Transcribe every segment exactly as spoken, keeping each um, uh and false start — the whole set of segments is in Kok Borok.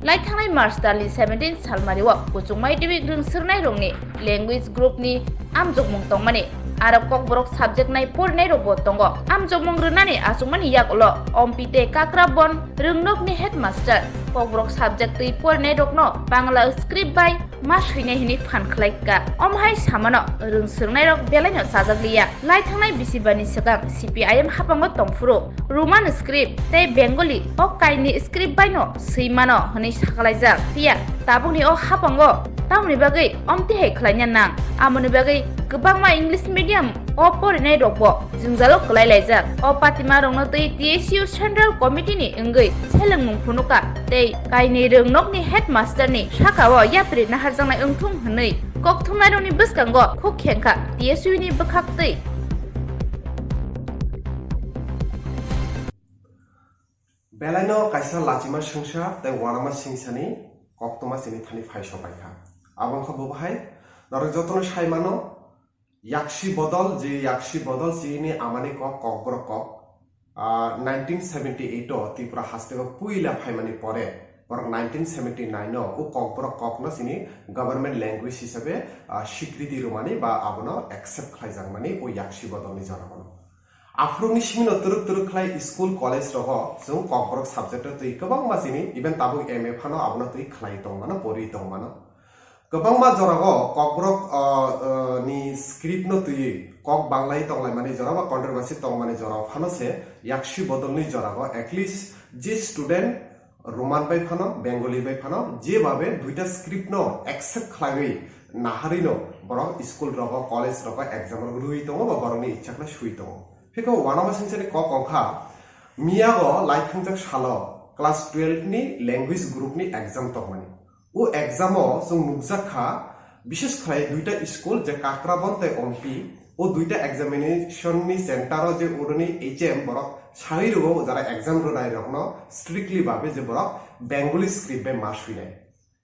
Lai thangnai March talni seventeen salmario kuchukmai twi rwng swrwngnairokni language groupni amjokmung tongmani, aro Kokborok subject nai porinairokbo tongo. Amjokmung rwnani achukmani yagulo Ompi tei Kakrabon rwngnokni headmaster Kokborok subject twi porinairokno Bangla script bai ma swinai hwnwi phan khlai kha. Omo hai samano rwng swrwngnairok belaino chajak liya. Lai thangnai bisi bani swkang C P I M haphango tongphuru Roman script tei Bengali o kainwi script baino swi mano hwnwi sakalaijak. Phiya tabukni o haphango tamoni bagwi omtwi hai khlaina nang? Amoni bagwi kwbangma English medium o porinairokbo jwngjalo kwlai laijak. O patima rokno twi T S U Central Committee ni wngwi selengmung phunukha tei kainwi rwngnokni headmaster ni sakao yapri naharjaknai wngthung hwnwi kokthumnairokni bwskango khuk khengkha T S U ni bwkhak twi. Belaino kaisa lachima singsa tei wanama singsani koktwma chini thani phai sopaikha. Abo wngkha bo bahai norok jotono sai mano, yaksi bodol, je yaksi bodol chini amani kok, kokborok kok. Ah, nineteen seventy eight o Tripura hasteo puila phaimani pore borok nineteen seventy nine o o kokborok kokno chini government language hisabe, ah, sikriti rwmani ba abono accept khlaijakmani o yaksi bodolni joragano. Aphuruni simino twrwk twrwk khlai school, college rogo chwng kokborok subject o twi kwbangma chini, even tabuk M A phano abono twi khlai tongmano, pori tongmano. Kwbangma jorao kokborok, ah, ah, ni script no twiwi kok banglai tonglaimani jora ba controversy tongmani jora phano se yaksi bodolni jorao at least je student Roman bai phano, Bengali bai phano, je babe duita script no accept khlaiwi naharino borok school rogo, college rogo exam rok rwi tongo ba borokni ichha khlai swi tongo. Phikhe wanama singsani kok wngkha, miyago lai thangjak salo class twelve ni language group ni exam tongmani. O exam o chwng nukjak kha, bishes khlai duita school je Kakrabon tei Ompi, o duita examination ni center o je oroni H M borok sawi rwo jara exam rwnai rokno strictly babe je borok Bengali script bai ma swinai.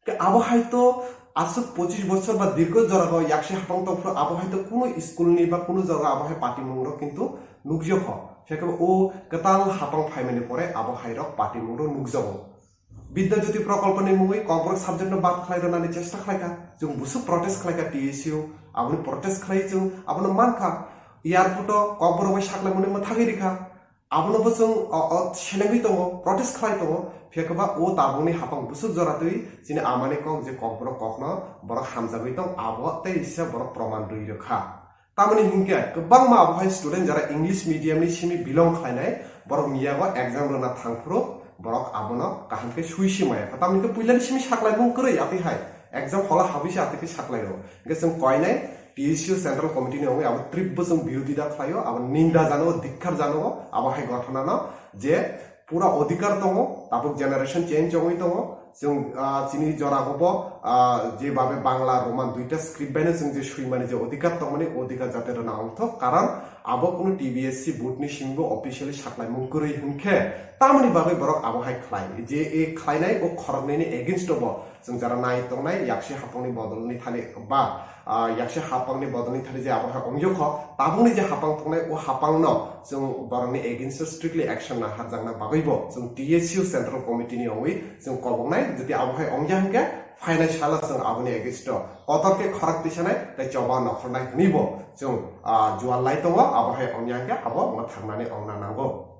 Ke abo hai to aswk pochis bochor ba dirgo jorao yaksi hapang tongphuru abo hai to kunu school ni ba kunu jaga abo hai patimung rok kintu nukjokho. Phekhe o kwtal hapang phaimani pore abo hai rok patimung rok nukjago. Bidya Jyoti Prokolponi mungwi Kokborok subject no bad khlai rwnani chesta khlaikha. Chwng busuk protest khlaikha T S U, aboni protest khlai chwng abono mankha. Airport o Kokborok bai saklaimani mwthagwi rikha. Abono bo chwng o, o, selengwi tongo, protest khlai tongo. Phiya khe ba o tabukni hapang busuk jora twi chini amani kok je Kokborok kokno borok hamjagwi tong, abo tei se borok proman rwi rwkha. Tamoni hinkhe kwbangma abohai student jara English medium ni simi belong khlainai, borok miyago exam rwna thangphuru borok abono kaham khe sui si maya kha. Tamoni khe puilani simi saklaimung kwrwi atwi hai exam hall o habwi se atwi khe saklai rwo. Hinkhe chwng koinai T S U Central Committee ni wngwi abo trip bo chwng birodita khlaio, abo ninda jano, dikkar jano, abo hai ghotona no je pura odhikar tongo, tabuk generation change wngwi tongo. Chwng, ah, chini jora bo, ah, je babe Bangla, Roman duita script bai no chwng je swimani je odhikar tongmani, odhikar jate rwna ongthok, karon abo kunu T B S C board ni simi bo officially saklaimung kwrwi hinkhe tamoni bagwi borok abo hai khlai. Je e khlainai o khoroknwi ni against o bo chwng jara nai tongnai, yaksi hapangni bodolni thani ba, ah, yaksi hapangni bodolni thani je abo hai ongyo kho, tabukni je hapang tongnai o hapangno chwng borokni against o strictly action naharjakna bagwi bo chwng T S U Central Committee ni wngwi chwng koboknai, jodi abo hai ongya hinkhe phainai salo chwng aboni against o kotor khe khorang tisanai tei choba nokhornai hwnwi bo chwng, ah, jual lai tongo, abo hai ongya hinkhe abo mwthangmani ongna nango.